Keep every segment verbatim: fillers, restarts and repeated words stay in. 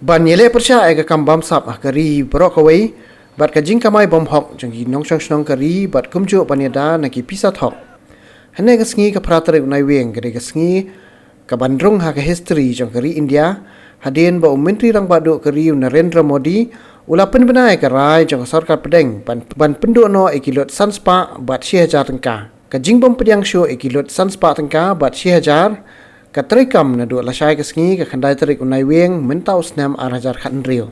Ban ïaleh pyrshah ïa ka kam bamsap ha ka ri baroh kawei bad ka jingkamai bymhok jong ki nongshong shnong ka ri bad kumjuh ban ïada na ki pisa thok. Hynne ka sngi ka phra tarik u Naiwieng ka dei ka sngi kaban rung ha ka history jong ka ri India, hadien ba u Myntri Rangbah Duh ka ri u Narendra Modi u la pynbna ïa ka rai jong ka sorkar pdeng ban, ban pynduh noh ïa ki lut san spah bad shi hajar tyngka. Ka jingbym pdiang shuh ïa ki lut san spah tyngka bad shi hajar ka treikam naduh lashai ka sngi ka khyndai tarik u Naiwieng mynta u snem ar hajar khathynriew.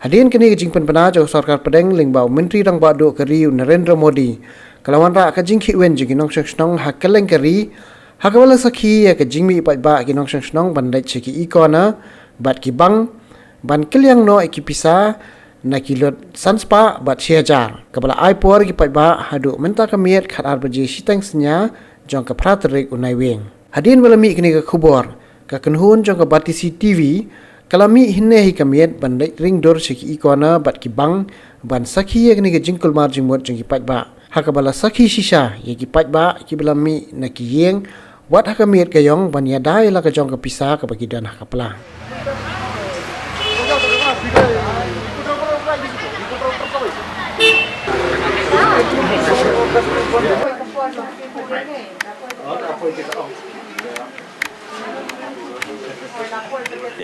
Hadien kane ka jingpynbna jong ka sorkar pdeng lyngba u Myntri Rangbah Duh ka ri u Narendra Modi, ka la wanrah ka jingkhihwin jong ki nongshong shnong ha kylleng ka ri ha kaba la sakhi ïa ka jingmih paidbah ki nongshong shnong ban leit sha ki e-corner bad ki bank ban kylliang noh ïa ki pisa na ki lut san spah bad shi hajar kaba la ai por ïa ki paidbah haduh mynta ka miet khatar baje shiteng synñia jong ka phra tarik u Naiwieng. Hadien ba la mih kane ka khubor, ka kynhun jong ka Batesi TV ka la mih hynne hi ka miet ban leit ring dur sha ki e-corner bad ki bank ban sakhi ïa kane ka jingkulmar jingmut jong ki paidbah. Ha kaba la sakhi shisha ïa ki paidbah kiba la mih na ki ïing wat ha ka miet ka ïong ban ïada ïa la ka jong ka pisa kaba ki don ha ka pla.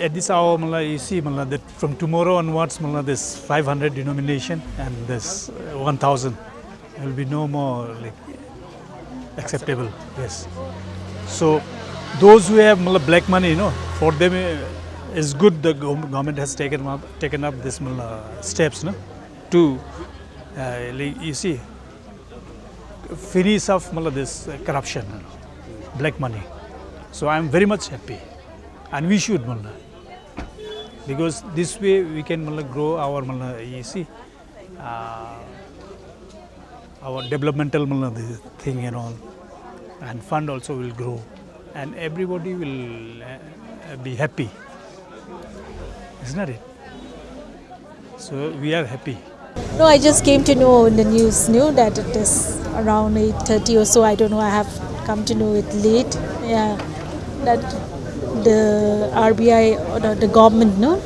At this hour, mala, you see, mala, that from tomorrow onwards, mala, this five hundred denomination and this uh, one thousand will be no more, like, acceptable. Yes. So those who have, mala, black money, you know, for them uh, is good the gov- government has taken up taken up this, mala, steps, no, to uh, like, you see, finish off, mala, this uh, corruption, you know, black money. So I am very much happy, and we should, mala, because this way we can, mala, grow our, mala, you see, uh, our developmental, mala, the thing and all, and fund also will grow, and everybody will uh, be happy, isn't it? So we are happy. No, I just came to know in the news, knew that it is around eight thirty or so. I don't know. I have come to know it late. Yeah, that the R B I, or the, the government, no,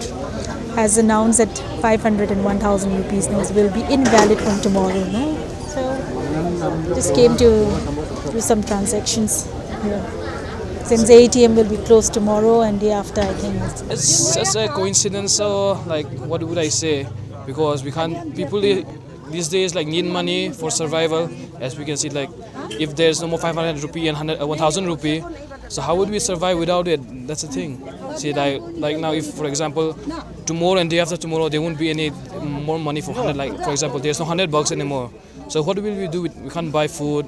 has announced that five hundred and one thousand rupees notes will be invalid from tomorrow. No, so just came to do some transactions. Yeah. Since A T M will be closed tomorrow and day after, I think. It's just a coincidence, so, like, what would I say? Because we can't, people i- these days, like, need money for survival. As we can see, like, if there's no more five hundred rupee and hundred, uh, one thousand rupee, so how would we survive without it? That's the thing. See, like, like now, if, for example, tomorrow and day after tomorrow, there won't be any more money for hundred. Like, for example, there's no hundred bucks anymore. So what will we do? With, we can't buy food,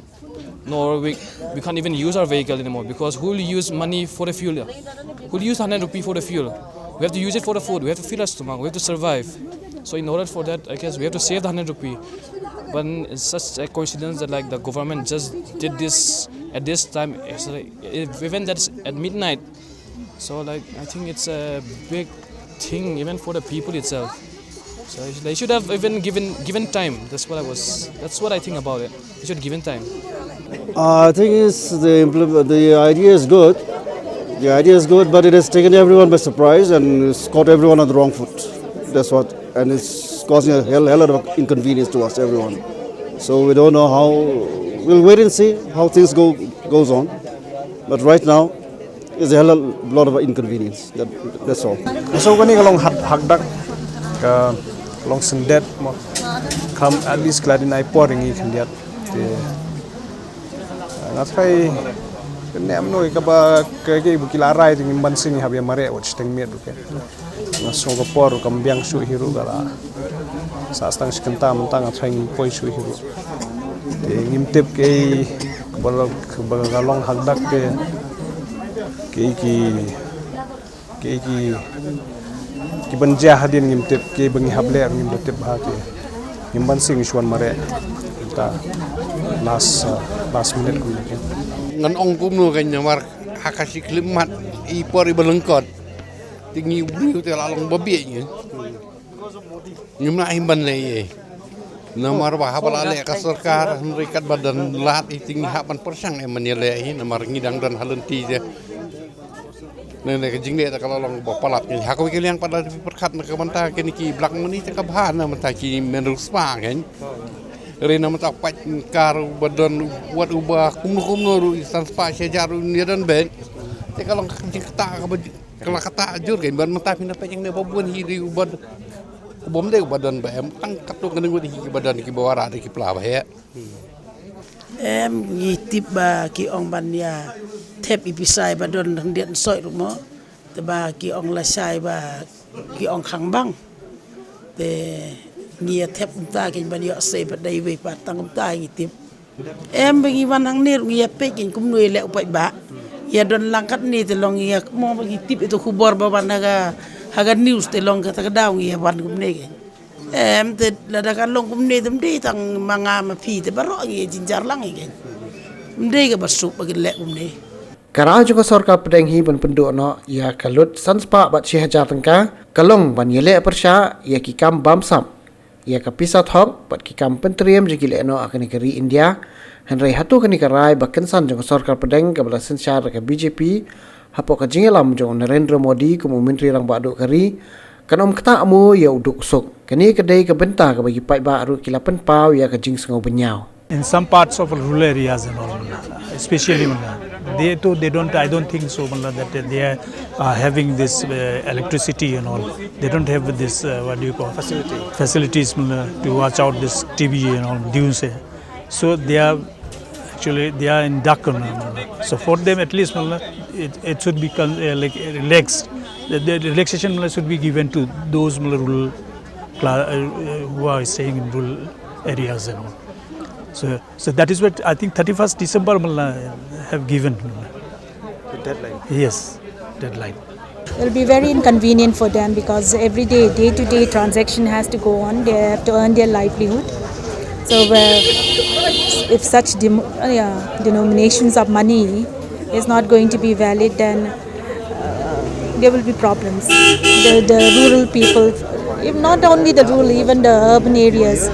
nor we, we can't even use our vehicle anymore, because who will use money for the fuel? Who will use hundred rupee for the fuel? We have to use it for the food. We have to fill our stomach. We have to survive. So in order for that, I guess we have to save the hundred rupee. But it's such a coincidence that, like, the government just did this at this time, it's like, if, even that's at midnight. So, like, I think it's a big thing even for the people itself. So they should have even given given time. That's what I was. That's what I think about it. They should given time. Uh, I think it's the implement. The idea is good. The idea is good, but it has taken everyone by surprise and it's caught everyone on the wrong foot. That's what, and it's causing a hell, hell lot of inconvenience to us, everyone. So we don't know how. We'll wait and see how things go goes on. But right now, it's a hell of a lot of inconvenience. That, that's all. So kane ka long hak, hakdak, ka long syndet mo. Kam at least kladin ai por ngi khyndiat. Te nga trai kene amno ka ba ka ke bukila rai ting ban sing hab ya mare wat steng miet, okay. Nga sngew ka por kam biang shuh hi ruh ka la. Sa stang shi kynta mynta nga thaw ngi poi shuh hi ruh. Te ngim tip ke ba la, ba ka long hakdak ke, ke ki, ke ki, ki ban jia hadien ngim tip, ke ba ngi hap leh ngim da tip ha ke. Ngim ban sing shuan mare. Ta last, uh, last minute kum ke. Ngan ong kumno ka nyamar ha ka shi klim mat i por i ba lyngkot. Te ngi u briew te la long ba bieit ngi. Ngim nang im ban leh ei. Namar ba haba la leh ka sorkar, hynrei katba don lad i te ngi hap ban pyrshang em ban ïaleh ei, namar ngi dang don ha lynti te. Ne ne ka jingleh da ka la long ba palat ngi ha ka wi ka liang pat la pyrkhat na ka bynta kine ki black money te ka bha na bynta ki men ruh spa ngi. Re na bynta pait kar uba don wat uba kumno kumno ruh i san spah shi hajar ruh ïa don bank. Te ka long ka jingkata ka ba ka la kata jur ngi ban bynta phi na pait ngi ne ba bun hi ri uba uba ym dei uba don ba em tang katto ka ngut hi ki ba don ki ba wara da ki pla ba he. Em ngi tip ba ki ong ban ïa thep i pisa ba don hyndiat soi ruh mo. Te ba ki ong lashai ba ki ong khang bang. Te ngi ïa thep kumta ki ban ïoh sei ba dei wei pat tang kumta ngi tip. Em ba ngi wan hangne ruh ngi ïa peit ki kumno ïa leh u paidbah. Ïa don lang katne te long ïa mo ba ngi tip ito khubor ba wan ha ka ha ka news te long kata ka daw ngi ïa wan kumne ki. Em te lada ka long kumne te ym dei tang ma nga ma phi te baroh ngi ïa jynjar lang ïa ki. Ym dei ka ba suk ba ki leh kumne. Ka rai jong ka sorkar pdeng hi ban pynduh noh ïa ka lut san spah bad shi hajar tyngka ka long ban ïaleh pyrshah ïa ki kam bamsap ïa ka pisa thok bad ki kam pyntriem jong ki lehnoh ha kane ka ri India. Hynrei hato kane ka rai ba kynsan jong ka sorkar pdeng kaba la synshar da ka B J P hapoh ka jingïalam jong u Narendra Modi kum u Myntri Rangbah Duh ka ri kan ym ktah mo ïa u duk u suk. Kane ka dei ka bynta kaba ki paidbah ruh ki la pynpaw ïa ka jingsngew bynñiaw. In some parts of rural areas and all, especially, they too, they don't, I don't think so, that they are uh, having this uh, electricity and all. They don't have this, uh, what do you call, facility, facilities to watch out this T V and all. So they are actually, they are in dark. So for them, at least, it, it should be uh, like relaxed. The, the relaxation should be given to those rural uh, who are staying in rural areas and all. So, so that is what I think thirty-first December have given. The deadline? Yes, deadline. It'll be very inconvenient for them because every day, day to day transaction has to go on. They have to earn their livelihood. So, uh, if such dem- uh, yeah, denominations of money is not going to be valid, then uh, there will be problems. The, the rural people, if not only the rural, even the urban areas,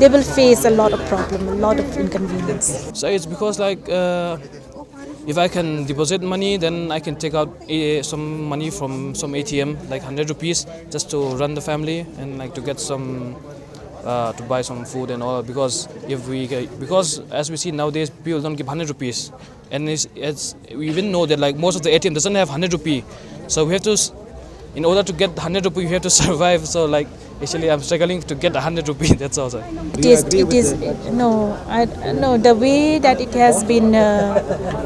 they will face a lot of problem, a lot of inconvenience. So it's because like uh, if I can deposit money, then I can take out uh, some money from some A T M, like hundred rupees, just to run the family and like to get some uh, to buy some food and all. Because if we get, because as we see nowadays, people don't give hundred rupees, and it's, it's we even know that like most of the A T M doesn't have hundred rupee, so we have to, in order to get hundred rupee, we have to survive. So like actually, I'm struggling to get hundred rupee. That's all, sir. It is. It is. No, I no. The way that it has been, uh,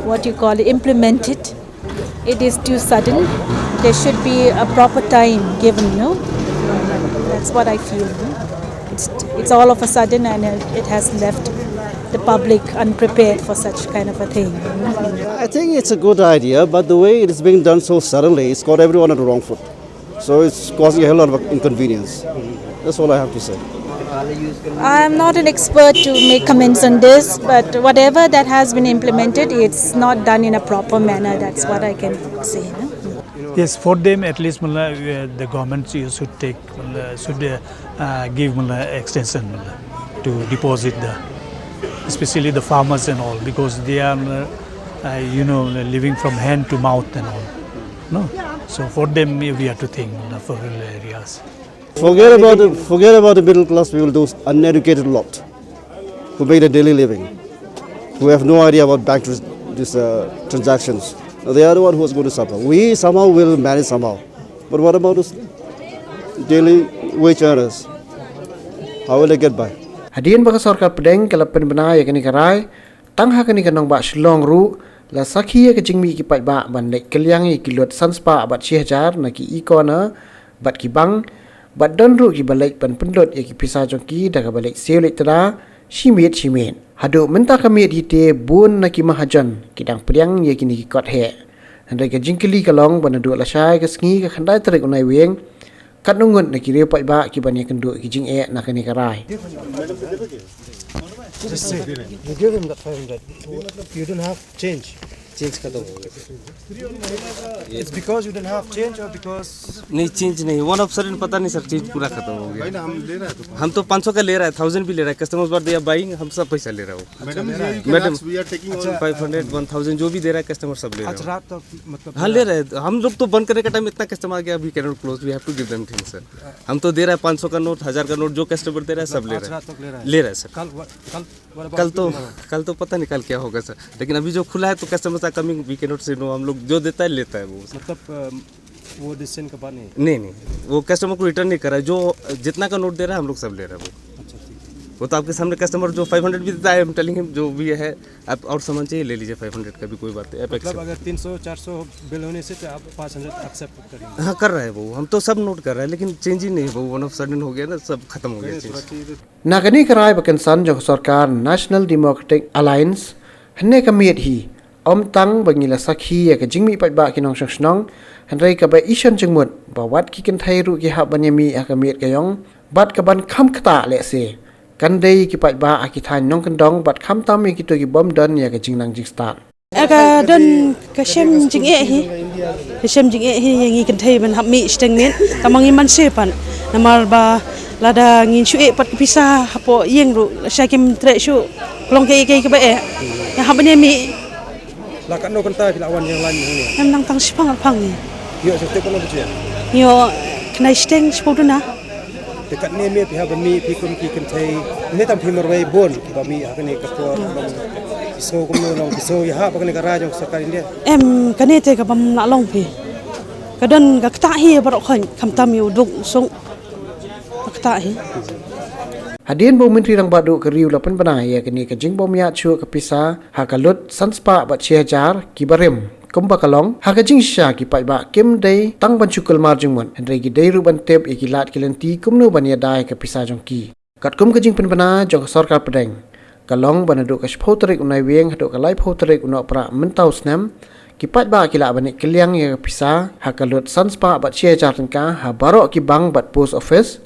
what you call it, implemented, it is too sudden. There should be a proper time given. No, that's what I feel. No? It's it's all of a sudden, and it has left the public unprepared for such kind of a thing. I think it's a good idea, but the way it is being done so suddenly, it's got everyone on the wrong foot. So it's causing a hell lot of inconvenience. That's all I have to say. I'm not an expert to make comments on this, but whatever that has been implemented, it's not done in a proper manner. That's what I can say. No? Yes, for them at least, uh, the government should take, uh, should uh, give extension to deposit the, especially the farmers and all, because they are, uh, you know, living from hand to mouth and all. No, so for them we have to think for rural areas. Forget about the, forget about the middle class people, those uneducated lot who make a daily living, who have no idea about bank this, uh, transactions. They are the one who is going to suffer. We somehow will manage somehow. But what about those daily wage earners? How will they get by? Hadien ba ka sorkar pdeng ka la pynbna ïa kane ka rai tang ha kane ka nongbah Shillong ruh la sakhi ïa ka jingmih ki paidbah ban leit kylliang ïa ki lut san spah bad shi hajar na ki e-corner bad ki bank bad don ruh ki ba leit ban pynlut ïa ki pisa jong ki da ka ba leit siew leit tda shi miet shi miet. Haduh mynta ka miet hi te bun na ki mahajon ki dang pdiang ïa kine ki kot heh. Hynrei ka jingkylli ka long ba naduh lashai ka sngi ka khyndai tarik u Naiwieng katno ngut na ki riew paidbah ki ban ïakynduh ki jingeh na kane ka rai. Just say, you give him that five hundred. You don't have change. Change खत्म हो गया। It's because you don't have change or because नहीं, चेंज नहीं, one of sudden पता नहीं sir, change पूरा खत्म हो गया। हम तो पाँच सौ का ले रहा है, थाउजेंड भी ले रहा है, customers but they are buying, हम सब पैसा ले रहा है वो। Madam, madam, we are taking on. Five hundred, one thousand, जो भी दे रहा है कस्टमर, सब ले रहा है वो। रात तक मतलब हाँ, ले रहा है। हम लोग तो बंद करने का टाइम इतना कस्टमर आ गया, अभी can not close, we have to give them things sir. हम तो दे रहा है पाँच सौ का नोट, हजार का नोट, जो कस्टमर दे रहा है, सब ले रहा है। ले रहा है सर। कल, कल, कल तो, कल तो पता नहीं कल क्या होगा सर, लेकिन अभी जो खुला है तो customers are coming, we can not say no. हम लोग जो देता है, लेता है वो। मतलब वो डिसीजन का बात नहीं? नहीं, नहीं, वो कस्टमर को रिटर्न नहीं कर रहा है। जो जितना का नोट दे रहा है, हम लोग सब ले रहे हैं वो। अच्छा, ठीक है। वो तो आपके सामने कस्टमर जो फाइव हंड्रेड भी देता है, आई एम टेलिंग हिम, जो भी है, आप और सामान चाहिए, ले लीजिए, फाइव हंड्रेड का भी कोई बात नहीं। मतलब अगर तीन सौ चार सौ बिल होने से तो आप पाँच हंड्रेड एक्सेप्ट करेंगे? हाँ, कर रहा है वो, हम तो सब नोट कर रहे हैं, लेकिन चेंज ही नहीं है वो, वन ऑफ सडन हो गया ना, सब खत्म हो गया change. Na kane ka rai ba kynsan jong ka sorkar National Democratic Alliance, hynne ka miet hi ym tang ba ngi la sakhi ïa ka jingmih paidbah ki nongshong shnong, hynrei kaba i shon jingmut ba wat ki kynthei ruh ki hap ban ïa mih ha ka miet ka ïong, bad ka ban kham ktah lehse kan dei ki paidbah ha ki thaiñ nongkyndong bad khamtam ïa kito ki bym don ïa ka jingnang jingstad. Ka don ka shem jingeh hi. Ka shem jingeh hi ïa ngi kynthei ban hap mih shiteng miet. Tang ma ngi man seh pat. Namar ba lada ngin shu eh pat ka pisa hapoh ïing ruh, sha kim treh shuh. Ka long kaei kaei kaba eh. Ïa hap ban ïa mih. La katno kynta phi la wan ïa la ngi hangne? Em nang tang shipang arpang ngi. Ïoh shiteng katno baje? Ïoh khyndai shiteng shiphew duna. Te katne miet phi hap ban mih phi kum ki kynthei. Ne tam phi marwei bun kiba mih ha kane ka por, long pisa kumno, long pisa ïa ha ba kane ka rai jong sorkar India. Em, kane te ka bym lah long phi. Ka don ka ktah hi baroh khoit, khamtam ïa u duk u suk. Ka ktah hi. Hadien ba u Myntri Rangbah Duh ka ri u la pynbna ïa kane ka jingbym ïaid shuh ka pisa ha ka lut san spah bad shi hajar kiba rim. Kumba ka long, ha ka jingshisha ki paidbah kim dei tang ban shu kulmar jingmut, hynrei ki dei ruh ban tip ïa ki lad ki lynti kumno ban ïada ïa ka pisa jong ki. Katkum ka jingpynbna jong ka sorkar pdeng, ka long ba naduh ka shiphew tarik u Naiwieng haduh ka laiphew tarik u Nohprah mynta u snem, ki paidbah ki lah ban ïa kylliang ïa ka pisa ha ka lut san spah bad shi hajar tyngka ha baroh ki bank bad post office,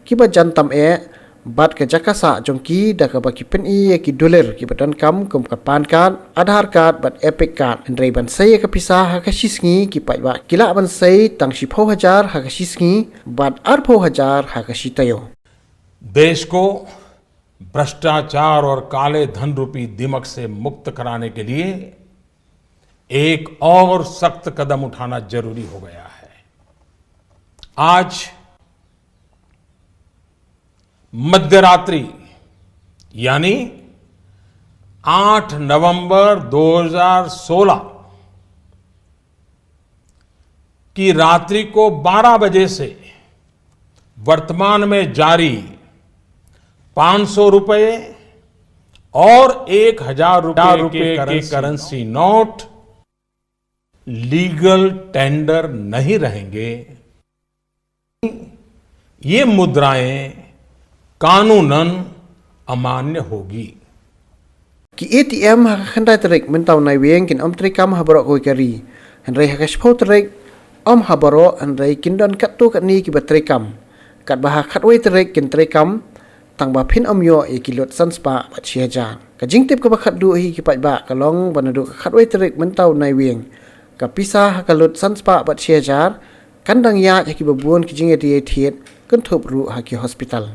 kiba jan tam eh, bad ka jaka sah jong ki da kaba ki pyni ïa ki dulir kiba donkam kum ka PAN card, Aadhaar card bad EPIC card. Hynrei ban sei ïa ka pisa ha ka shi sngi ki paidbah ki lah ban sei tang shiphew hajar ha ka shi sngi bad arphew hajar ha ka shi taïew. देश को भ्रष्टाचार और काले धन रूपी दीमक से मुक्त कराने के लिए एक और सख्त कदम उठाना जरूरी हो गया है। आज मध्यरात्रि यानी आठ नवंबर दो हज़ार सोलह की रात्रि को बारह बजे से वर्तमान में जारी पाँच सौ रुपए और एक हजार रुपए के करेंसी नोट लीगल टेंडर नहीं रहेंगे। ये मुद्राएं कानूनन अमान्य होगी। Ki ATM ha ka khyndai tarik mynta u Naiwieng kin ym treikam ha baroh kawei ka ri. Hynrei ha ka shiphew tarik ym ha baroh, hynrei kin don katto katne kiba treikam. Katba ha ka khatwei tarik kin treikam, tang ba phin ym ïoh ïa ki lut san spah bad shi hajar. Ka jingtip kaba khatduh hi ki paidbah ka long ba naduh ka khatwei tarik mynta u Naiwieng, ka pisa ha ka lut san spah bad shi hajar kan dang ïaid ha kiba bun ki jingïadei thied, kynthup ruh ha ki hospital.